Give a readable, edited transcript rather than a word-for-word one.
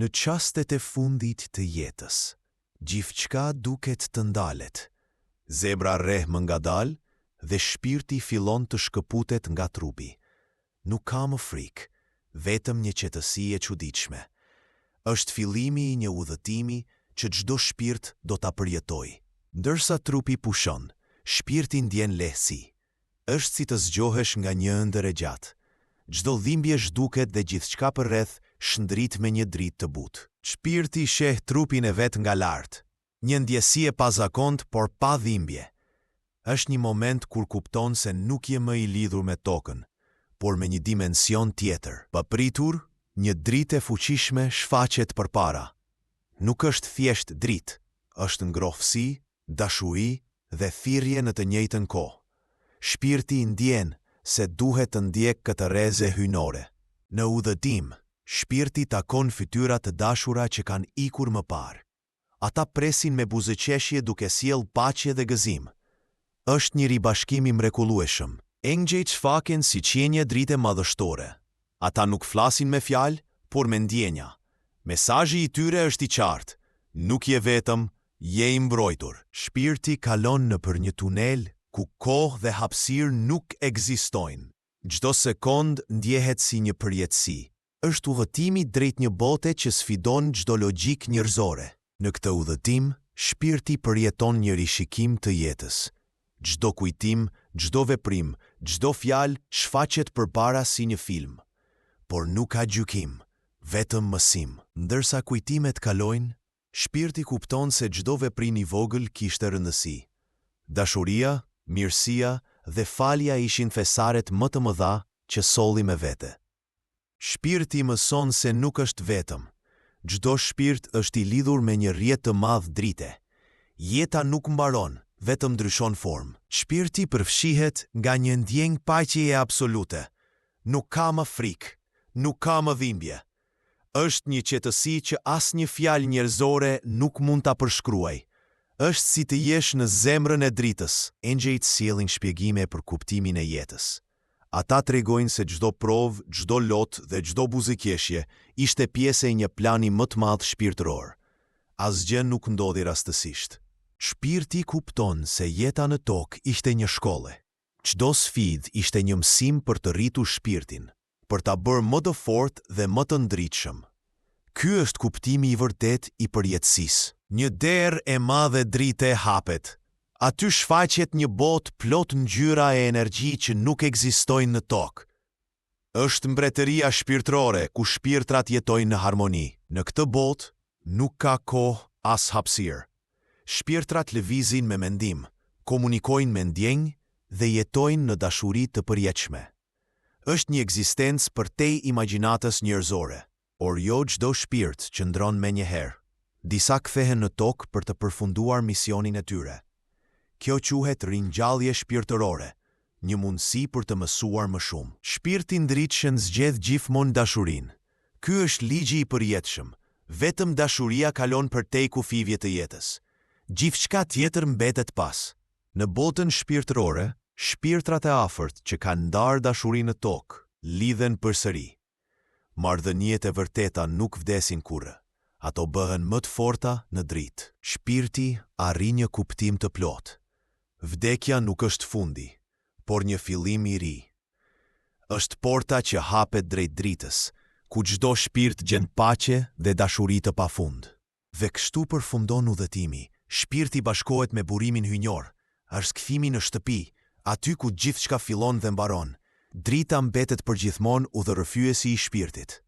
Në çastet e fundit të jetës, gjithçka duket të ndalet. Zemra rreh më ngadalë dhe shpirti fillon të shkëputet nga trupi. Nuk ka më frikë, vetëm një qetësi e çuditshme. Është fillimi i një udhëtimi që çdo shpirt do ta përjetojë. Ndërsa trupi pushon, shpirti ndjen lehtësi. Është si të zgjohesh nga një ëndërr e gjatë. Çdo dhimbje zhduket dhe gjithçka përreth shndrit me një dritë të butë. Shpirti sheh trupin e vet nga lart. Një ndjesi e pazakontë, por pa dhimbje. Është një moment kur kupton se nuk je më i lidhur me tokën, por me një dimension tjetër. Papritur, një dritë e fuqishme shfaqet përpara. Nuk është thjesht dritë, është ngrohtësi, dashuri dhe thirrje në të njëjtën kohë. Shpirti ndjen se duhet të ndjekë këtë rreze hyjnore. Në udhëtim, shpirti takon fytyra të dashura që kanë ikur më parë. Ata presin me buzëqeshje duke sjellë paqe dhe gëzim. Është një ribashkim i mrekullueshëm. Engjëjt shfaqen si qenie drite madhështore. Ata nuk flasin me fjalë, por me ndjenja. Mesazhi i tyre është i qartë, nuk je vetëm, je i mbrojtur. Shpirti kalon nëpër një tunel ku kohë dhe hapësirë nuk ekzistojnë. Çdo sekondë ndjehet si një përjetësi. Është udhëtimi drejt një bote që sfidon çdo logjikë njerëzore. Në këtë udhëtim, shpirti përjeton një rishikim të jetës. Çdo kujtim, çdo veprim, çdo fjalë shfaqet përpara si një film. Por nuk ka gjykim, vetëm mësim. Ndërsa kujtimet kalojnë, shpirti kupton se çdo veprim i vogël kishte rëndësi. Dashuria, mirësia dhe falja ishin thesaret më të mëdha që solli me vete. Shpirti mëson se nuk është vetëm. Çdo shpirt është i lidhur me një rrjet të madh drite. Jeta nuk mbaron, vetëm ndryshon formë. Shpirti përfshihet nga një ndjenjë paqeje absolute. Nuk ka më frikë, nuk ka më dhimbje. Është një qetësi që asnjë fjalë njerëzore nuk mund ta përshkruajë. Është si të jesh në zemrën e dritës. Engjëjt sjellin shpjegime për kuptimin e jetës. Ata tregojnë se çdo provë, çdo lot dhe çdo buzëqeshje ishte pjesë e një plani më të madh shpirtëror. Asgjë nuk ndodhi rastësisht. Shpirti kupton se jeta në tokë ishte një shkollë. Çdo sfidë ishte një mësim për të rritur shpirtin, për ta bërë më të fortë dhe më të ndritshëm. Ky është kuptimi i vërtetë i përjetësisë. Një derë e madhe drite hapet. Aty shfaqet një botë plot ngjyra e energji që nuk ekzistojnë në tokë. Është mbretëria shpirtërore ku shpirtrat jetojnë në harmoni. Në këtë botë nuk ka kohë as hapësirë. Shpirtrat lëvizin me mendim, komunikojnë me ndjenjë dhe jetojnë në dashuri të përjetshme. Është një ekzistencë përtej imagjinatës njerëzore. Por jo çdo shpirt qëndron menjëherë. Disa kthehen në tokë për të përfunduar misionin e tyre. Kjo quhet ringjallje shpirtërore, një mundësi për të mësuar më shumë. Shpirti ndritshëm zgjedh gjithmonë dashurinë. Ky është ligji i përjetshëm, vetëm dashuria kalon përtej kufijve të jetës. Gjithçka tjetër mbetet pas. Në botën shpirtërore, shpirtrat e afërt që kanë ndarë dashurinë në tokë, lidhen përsëri. Marrëdhëniet e vërteta nuk vdesin kurrë, ato bëhen më të forta në dritë. Shpirti arrin një kuptim të plotë. Vdekja nuk është fundi, por një fillim i ri. Është porta që hapet drejt dritës, ku çdo shpirt gjen paqe dhe dashuri të pafund. Dhe kështu përfundon udhëtimi, shpirti bashkohet me burimin hyjnor, është kthimi në shtëpi, aty ku gjithçka fillon dhe mbaron. Drita mbetet përgjithmonë udhërrëfyesi i shpirtit.